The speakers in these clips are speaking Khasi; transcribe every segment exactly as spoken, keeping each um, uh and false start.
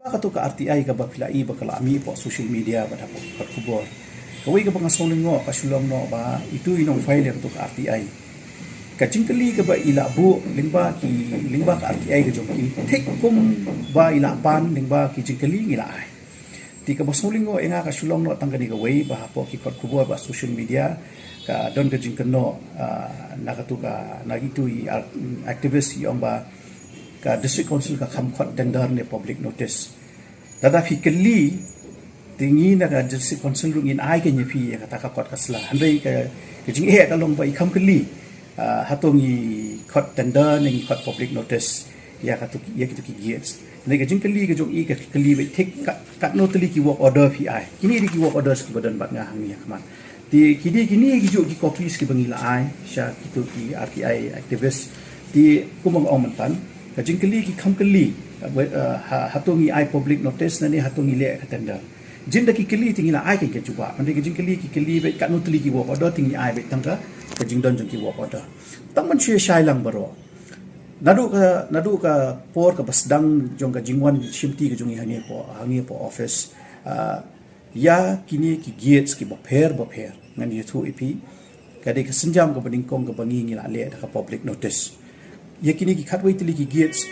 Katu ka R T I kaba phi la i ba ka la mih hapoh social media bad hapoh ki kot khubor. Kawei kaba nga sngew lyngngoh ka shu long noh ba itu i nongfile ïa katu ka R T I. Ka jingkylli kaba i la buh lyngba ki, lyngba ka R T I ka jong ki, thik kumba i la pan lyngba ki jingkylli ngi la ai. Te kaba sngew lyngngoh ïa nga ka shu long noh tang kane kawei ba hapoh ki kot khubor bad social media ka don ka jingkynnoh, ah, na katu ka, na itu i ar-, activist i ong ba ka District Council ka kham khot tender ne public notice. Lada phi kylli, te ngi na ka District Council ruh ngin ai keiñ ïa phi ïa kata ka kot ka sla. Hynrei ka, ka jingeh ka long ba i kham kylli, ah, hato ngi khot tender ne ngi khot public notice ïa katu, ïa kitu ki gates. Hynrei ka jingkylli ka jong i ka kylli beit thik ka, katno tylli ki work order phi ai. Kine dei ki work orders kiba don bad nga hangne ha khmat. Te kine, kine ki juh ki copies kiba ngi la ai sha kitu ki R T I activist. Te kumba nga ong mynta, ka jingkylli ki kham kylli, eh, ha, hato ngi ai public notice ne hato ngi leh ka tender. Jin da ki kylli te ngi la ai ka jubab. Hynrei ka jingkylli ki kylli beit katno tylli ki work order, te ngi ai beit tang ka, ka jingdon jong ki work order. Tang ban shu shai lang baroh. Naduh ka, naduh ka por kaba sdang jong ka jingwan shimti ka jong ngi hangne hapoh, hangne hapoh office. Ah, ïa kine ki gates kiba pher bapher ngan ïathuh ïa phi. Ka dei ka sienjam kaba nyngkong kaba ngi, ngi la leh da ka public notice. Ïa kine ki khatwei tylli ki gates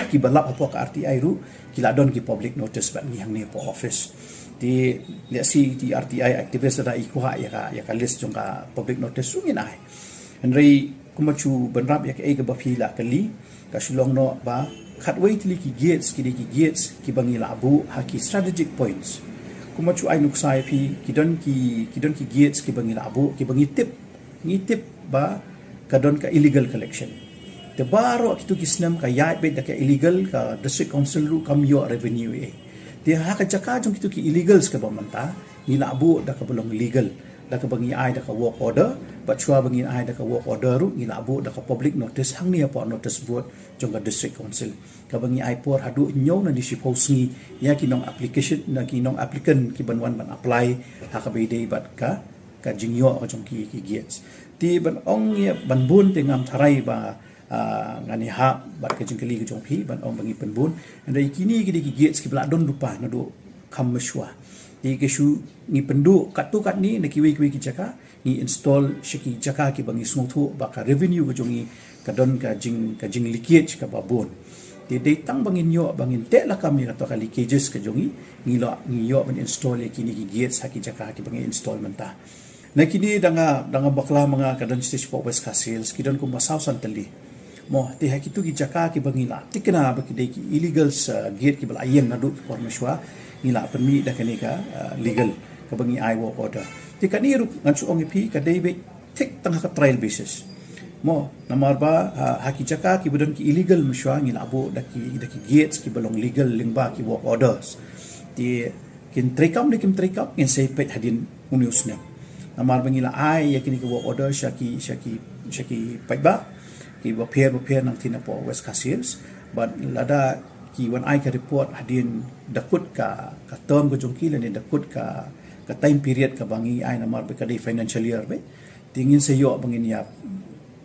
kiba lap hapoh ka R T I ruh ki la don ki public notice bad ngi hangne hapoh office. Te lehse te R T I activist lada i kwah ïa ka, ïa ka list jong ka public notice ruh ngin ai. Hynrei kumba shu bynrap ïa kaei kaba phi la kylli, ka shu long noh ba khatwei tylli ki gates, ki dei ki gates kiba ngi la buh ha ki strategic points. Kumba shu ai nuksa ïa phi, ki don ki, ki don ki gates kiba ngi la buh, kiba ngi tip, ngi tip ba ka don ka illegal collection. Te baroh kitu ki snem ka ïaid beit da ka illegal, ka District Council ruh kam ïoh revenue ei. Te ha ka jaka jong kitu ki illegals kaba mynta, ngi la buh da kaba long legal, da kaba ngi ai da ka work order, bad shuwa ba ngi ai da ka work order ruh ngi la buh da ka public notice hangne hapoh notice board jong ka District Council. Kaba ngi ai por haduh hynñiew naduh shiphew sngi ïa ki nong application, na ki nong applicant kiban wan ban apply ha kaba ïadei bad ka, ka jingïoh ka jong ki, ki gates. Te ban ong ïa ban bun te ngam tharai ba, ah, ngan ïahap bad ka jingkylli ka jong phi ban ong ba ngi pynbun. Hynrei kine ki dei ki gates kiba la don lypa naduh kham mynshuwa. Te ka shu ngi pynduh katto katne na kiwei kiwei ki jaka, ngi install sha ki jaka kiba ngi sngewthuh ba ka revenue ka jong ngi ka don ka jing, ka jing leakage kaba bun. Te dei tang ba ngin ïoh, ba ngin teh lakam ïa kato ka leakages ka jong ngi, ngi lah, ngi ïoh ban install ïa kine ki gates ha ki jaka kiba ngi install mynta. Na kine da nga, da nga bakla ma nga ka don stage hapoh West Khasi Hills, ki don kumba saw san tylli. Mo, te ha kitu ki jaka kiba ngi la thikna ba ki dei ki illegal, ah, gate kiba la ïeng naduh ki por mynshuwa, ngi la pynmih da kane ka, ah, legal, kaba ngi ai work order. Te kane ruh ngan shu ong ïa phi ka dei beit thik tang ha ka trial basis. Mo, namar ba, ah, ha ki jaka kiba don ki illegal mynshuwa ngi la buh da ki, da ki gates kiba long legal lyngba ki work orders. Te kin treikam ne kim treikam, ngin sa peit hadien une u snem. Namar ba ngi la ai ïa kine ki work order sha ki, sha ki, sha ki paidbah kiba pher bapher nangtei napoh West Khasi Hills. Bad lada ki wan ai ka report hadien da kut ka, ka term ka jong ki lane da kut ka, ka time period kaba ngi ai namar ba ka dei financial year beit. Te ngin sa ïoh ba ngin ïa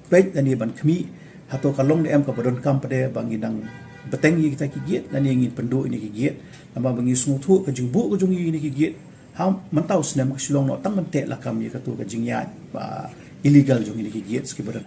peit lane ban khmih hato ka long ne em kaba donkam pat ba ngi dang bteng ïa kita ki gate lane ngin pynduh ïa kine ki gate. Namar ba ngi sngewthuh ka jingbuh ka jong ngi ïa kine ki gate ha mynta u snem ka shu long noh tang ban teh lakam ïa kato ka jingïaid ba illegal jong ïa kine ki gates kiba don.